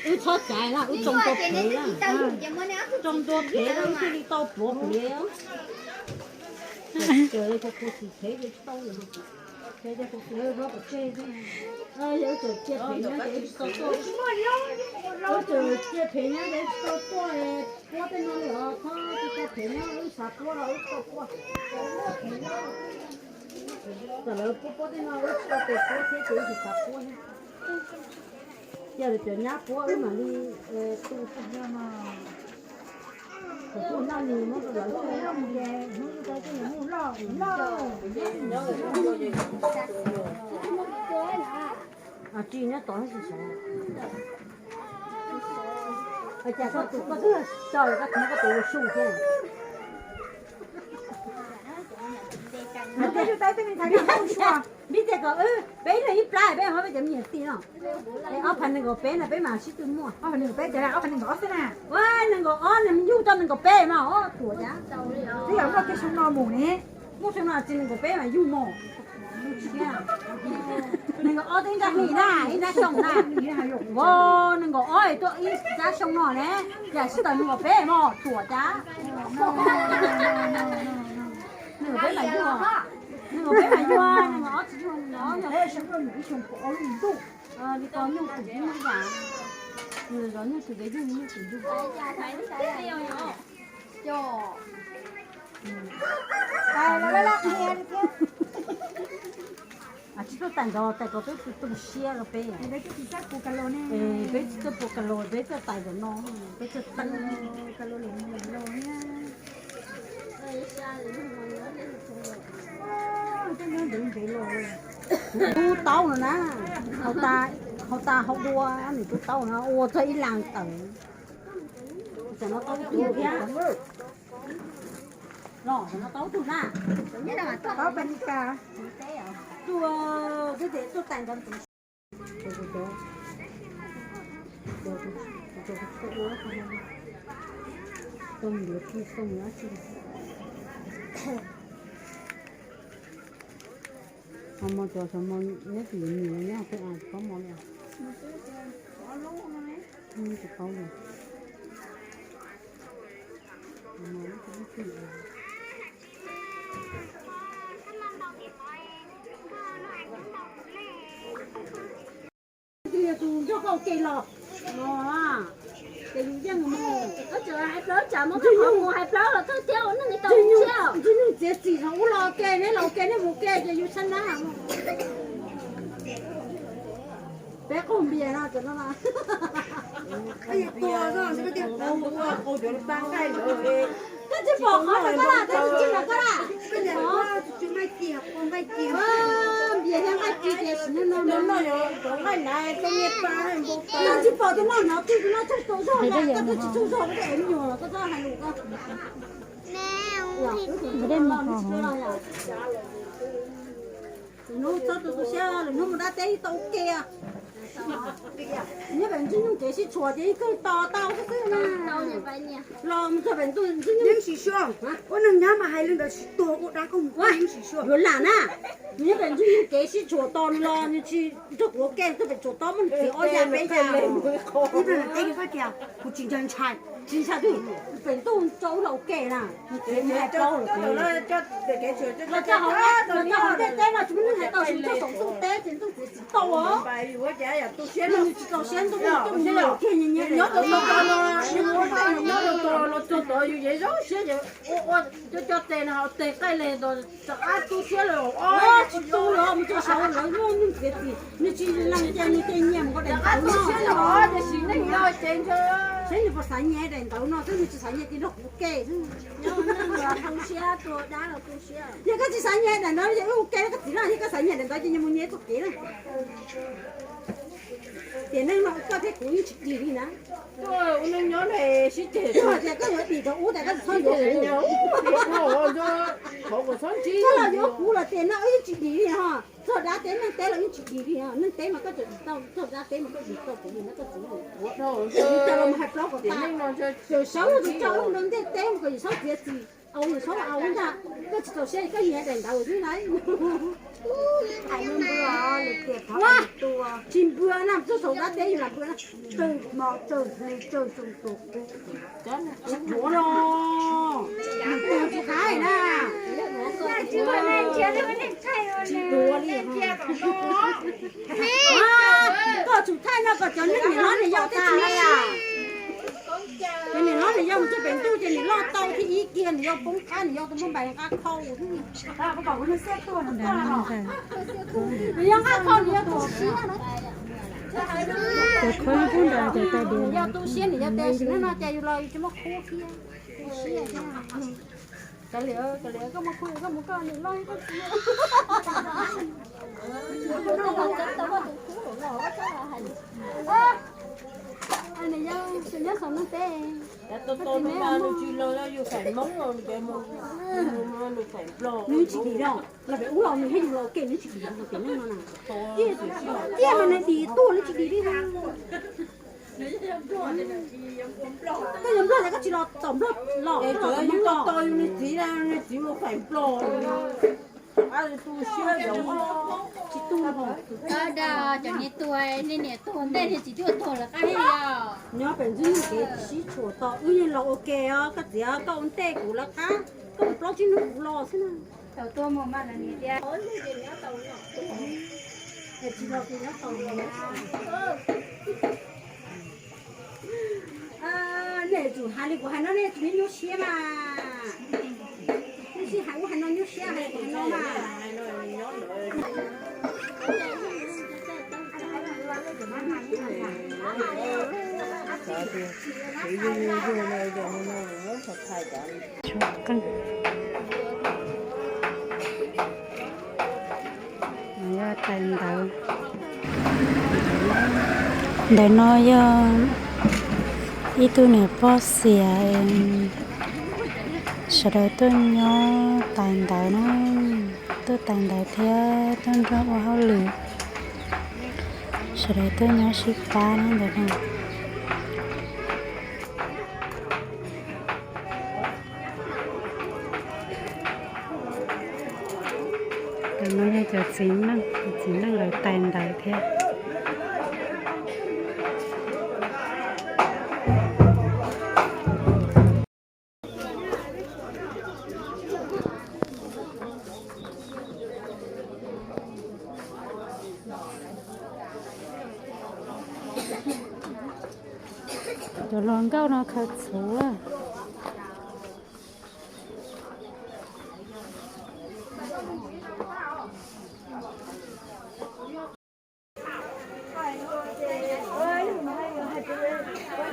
Wb txhob caiv na, wb tsoo ntua phev na. Tsoo ntua phev na, wb thiaj li tau pluav phev. Ces kuv kuv tsis phev ces tsis tau. Ces kuv kuv hlob pov tseg xwb. Yog wb txawm cia phev nyob ces wb tsis tau tuaj. Wb txawm cia phev nyob ces wb tsis tau tuaj puab tej no li os, txhob cia phev nyob, wb xav puab los wb tsis tau puab. Txawm lawv puab puab tej no wb tsis tau tes puab thiab ces wb tsis xav puab thiab. Cia cov nyab puab wb mam li tu. Thaum twg noj nws muab rau lawv xwb, hnub twg tau twg mus loj loj. Tsis nyob tod tsis sawv. Cas koj tus koj twb so koj muab koj tus ua su thiab. Vim tias kom wb peb leeg ib plab peb ho peb cov me nyuam tij no. Es ob phav nees nkaum peb no peb mam sib tw muaj. Ob phav nees nkaum peb ces ob phav nees nkaum ob xwb na. Ua nees nkaum ob nws yug tau nees nkaum peb mas ob tuam cas. Twb yog muaj kiag xyoo no mus ne. Muaj xyoo no tsis nees nkaum peb mas yug mos. Nees nkaum ob twb ib nrab hlis na, ib nrab xyoo na. Ua nees nkaum ob tuaj ib nrab xyoo no ne, yam sib tawm nees nkaum peb mas tuam cas. Nees nkaum peb mas yug, nees nkaum peb mas yug, nees nkaum ob tsis yug, nees nkaum ob yog li ko nyuj twm yug ib yam, nws zov nyuj twm ces yug nyuj twm yug. Tsis tuaj tais nrog tais kom peb tu siab rau peb. Peb tsis tuaj puas kas los, peb tuaj tais nrog no, peb tuaj teeb. Kuv tub taub no na, hauv tas hauv dua nws tub taub no ua txog ib las tawm. Tam no taub tug thiab. Los tam no taub tug na. Taub pa nika. Tuaj, tuaj tais nrog tus Ho mo cov xyov mo neb tsis nyiam neb ho pheej a tsis paub mo li. Tsis paub li. Tus nrog koj ua ke los, ces yus yeej mus, koj tseem hais plaub tsam muab koj qhov mus hais plaub los thawj thiab ua neej li tau thiab. Ntxwg nyug txiav txim los ua los ua ke, neb los ua ke, neb mus ua ke ces yus tshab nab. Peb qaug npias no cov no. Koj tsis pom qhov koj laj, koj tsis tsim los koj laj. Npias thiab nqaij ci ces sim neej no no. Koj tsis pom tus no hnov twg tus no tsaug tau zog, koj twb tsis tsaug zog, koj twb ev me nyuam los koj txhob hais lus koj. Lwm hnub txhob tu tu siab, lwm hnub mus dab teb tau ua ke. Nyob pem Ntxwg Nyug kev sib tshuam ces ib tug tos tau xwb xwb na. Los mus txog pem Ntxwg Nyug, Yeeb Sim Suav, ua neeg nyob mas hais li ntawd tsis tuag ua dab koj mus ua Yeeb Sim Suav yuav lam na. Nyob pem Ntxwg Nyug kev sib tshuam tos nws los nws tsis nrog kuv ua ke, txog pem tshuam tob muab nws txiav ob ya peb ya. Ib pliag teb li koj tias kuv tsis ntshai, tsis ntshai twg, pem ntuj tso wb los ua ke na. Nws txiav nws hais plaub lawm. Los txog hauv, los txog hauv ntiaj teb no tsis muaj neeg hais tau, tsis txog saum ntuj teb ces ntuj txiav tsis tau os. Nws tsis txaus siab ntuj, nyob tau tau los txog tod yus yeej zoo siab ces ua ua cov cov tes no haus tes qaij les ntawd rov qab tu siab lawm. Tsis tu los mus txog saud lawv muaj neeg txiav txim, nws tsis lees ces nws ces nyiam mus nqa daim ntawv no. Saib nws puas xav nyiam daim ntawv no xwb, nws tsis xav nyiam ces nrog kuv ua ke xwb. Yog koj tsis xav nyiam daim ntawd ces wb ua ke, koj txiv loj, yog koj xav nyiam daim ntawd ces nyias mus nyias txoj kev na. Tiam neej no koj thiab kuv yeej tsis dim li na. Tias koj yuav dim rau ub tas koj tsis txhob yuav kuv. Koj los yuav kuv los tias no wb yeej tsis dim li ho. Txog dab teb neeg teb los yeej tsis dim li ho. Neeg teb mas koj tseem dim tau, txog dab teb mas koj dim tau kuv li na koj txiv. Dim tau los mus hais plaub kom tas. Tseem saib yog tus tso wb mus rau ntiaj teb mus kom yus txhob txiav txim. Au, yus txhob au ntag, koj tsis txaus siab koj nyiam daim ntawd xwb na. Tsis npua na, txog saum dab teb yus lam npua na. Tsawg hmo tsawg hli tsawg tsoos tus. Tsis dhuav los, nws tus tsis hais na. Tsis dhuav li. Koj tsum thaij no kom cov niam hlob niam yau thiaj tsis muaj siab. Cov niam hlob niam yau mus txog pem ntuj ces niam loj tau thiaj ib kiag niam yau poob qab niam yau tus muaj npais nqaj khau. Niam yau nqaj khau niam yau tus siab na. Cov khawb pub nrad cov tais diav. Niam yau tu siab niam yau tes sim neej no ces yus los yus tsis muaj khub thiab. Tu siab thiab. Kav liam, kav liam, koj muaj khub koj mus koj niam loj koj txiv. Niam yau, nyob saum neeg teb. Nws tsis los yus faim Hmoob los nws faim Nplog. Nws tsis dim los, los pem ub los nws thiab yus los ua ke nws tsis dim los pem neej no na. Tiaj mas nws dim tuaj nws tsis dim li. Koj yog Nplog los koj tsis los tom Nplog los, koj los tom Nplog. Nws txiv, nws txiv mus faim Nplog. Tu siab, tsis tu. Cov niag tuag, nej niam tuag ntej niag txiv tuag tuag lawv qab li os. Nyob pem ntxwg nyoog kev sib tshuam tos wb yeej los ua ke os, koj txiv koj ua ntej kuv lawv qab, koj mus plaub tsib hnub kuv los xwb na. Tau tuaj mus mas lawv niam tias. Tsis los kuv nyob tau. Nej tsum hais li kuv hais no nej tsum nyuaj siab mas. Nej sib hais ub hais no nyuaj siab hais li kuv hais no mas. Tshuab qeej. Yog tais ntawv. Ntawm no yog ib tug niam pog xiam, sawv daws tuaj nyob tais ntawv na, tuaj tais ntawv thiab tuaj nrog ua hauj lwm, sawv daws tuaj nyob sib pab na ntawm no. Ntawm no yog cov txiv neej, cov txiv neej lawv tais ntawv thiab. Cov hluas nkauj no khaws txhuv.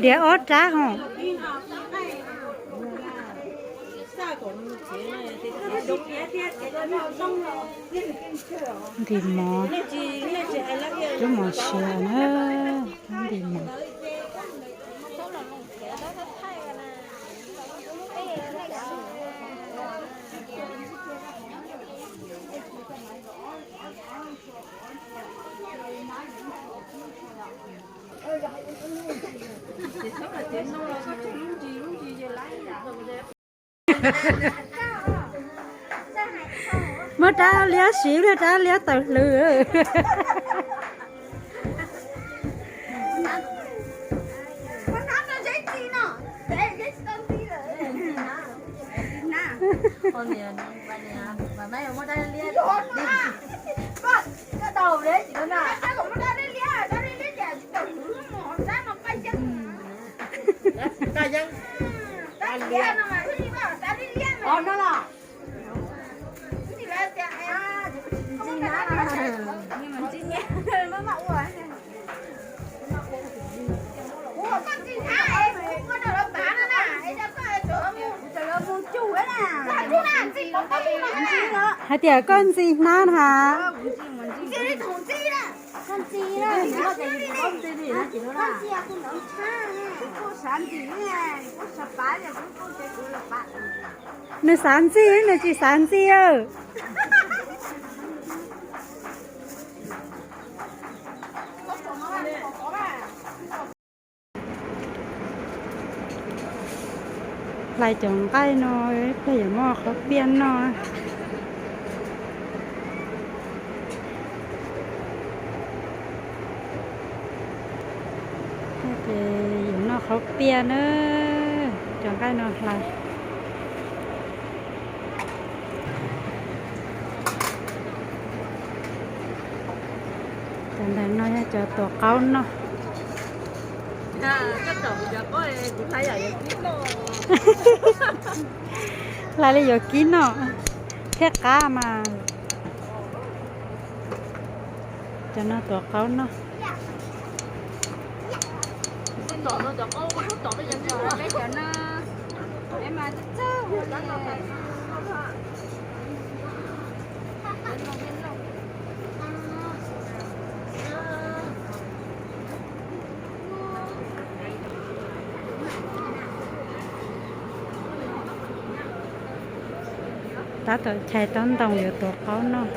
Diav ob rab hos. Ntim mov, cub mov siav na, ntim mov. Muab rab liab siv, rab liab tawm hlwv. Hais tias koj ntxi hnab na. Nws xav ntxi, nws tsis xav ntxi. Hlais cov nqaij no, ib pliag yuav muab qhauv piaj noj. Ces yuav noj qhauv piaj na, cov nqaij no hlais. Cov ntawm no yog cov tuav qaub noj. Hlais li yuav kib noj thiab qab mas. Cov no tuav qaub noj. Tab tom chais taub ntoos yuav tuav qaub noj.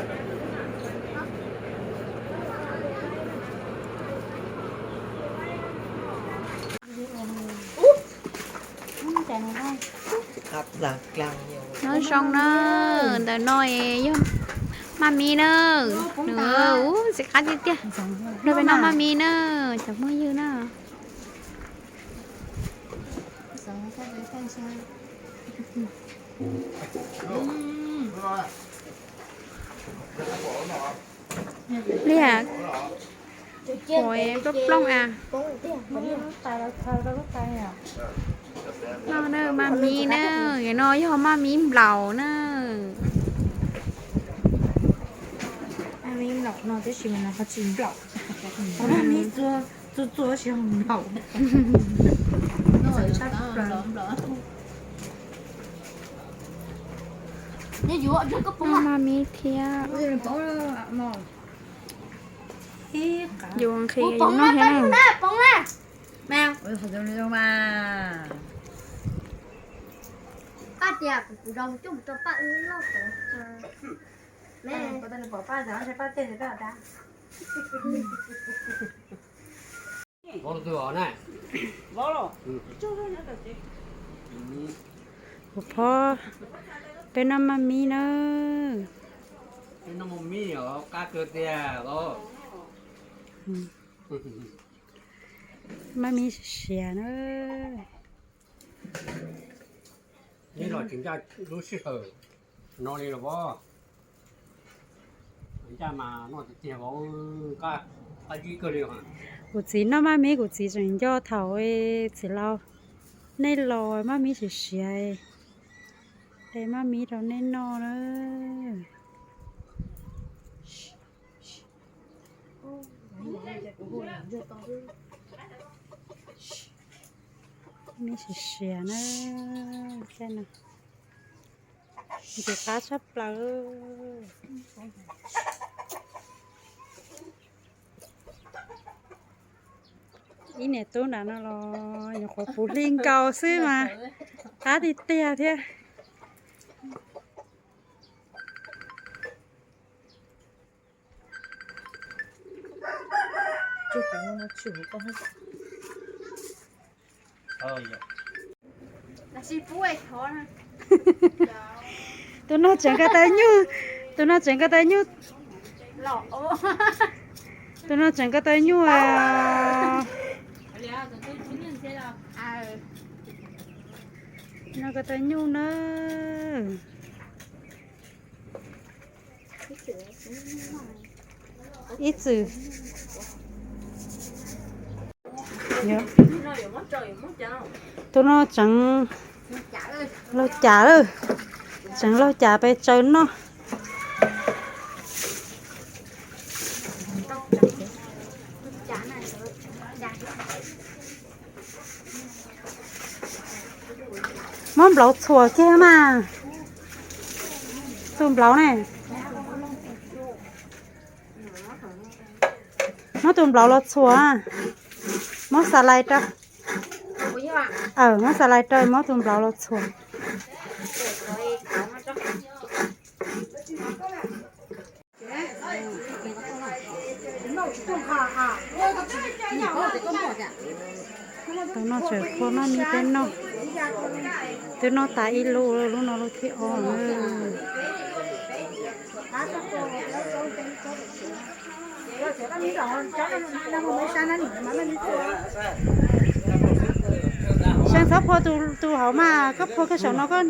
Nyob zoo na, ntawm no yog Maj Mib na, nws ntxim qab tiag tiag. Nrog peb noj Maj Mib na, cov phooj ywg na. Liam, plooj plooj a. No na, Maj Mib na, no yog Maj Mib nplaum na. Maj Mib nplaum no tab sis mas nws ho tsis nplaum. Maj Mib txua txua txua tab sis ho nplaum. Maj Mib thiab. Yus nqhis yus noj thiab na. Kuv phob, peb noj Maj Mib na. Maj Mib siav na. Lub sij hawm no li los, ncaj mas noj tiag tiag, qab zib kawg li. Kuv txiv noj Maj Mib, kuv txiv tseem nco thaum txiv laus, nej los Maj Mib siav siav, es Maj Mib rau nej noj na. Maj Mib siav siav na, caij no ntxim qab tshaj plaws. Ib niam tub nram no los nyuam qhuav puv hli nkaus xwb mas qab tiag tiag thiab. Tus no tseem ko taw nyuj, tus no tseem ko taw nyuj, tus no tseem ko taw nyuj. No ko taw nyuj na. Ib txwm tus no tseem laug cas lawm, tseem laug cas pes tsawg noj. Muab nplauv txhuam kiag mas. Tus nplauv ne, muab tus nplauv los txhuam. Muab xas lais rau, muab xas lais rau, muab tus nplauv los txhuam. Tus no tseem phua Maj Mib peb noj. Twb noj tas ib lub, lub no lub thib ob na. Xyoo txhob phua tus hauv mas, koj phua koj saum no koj.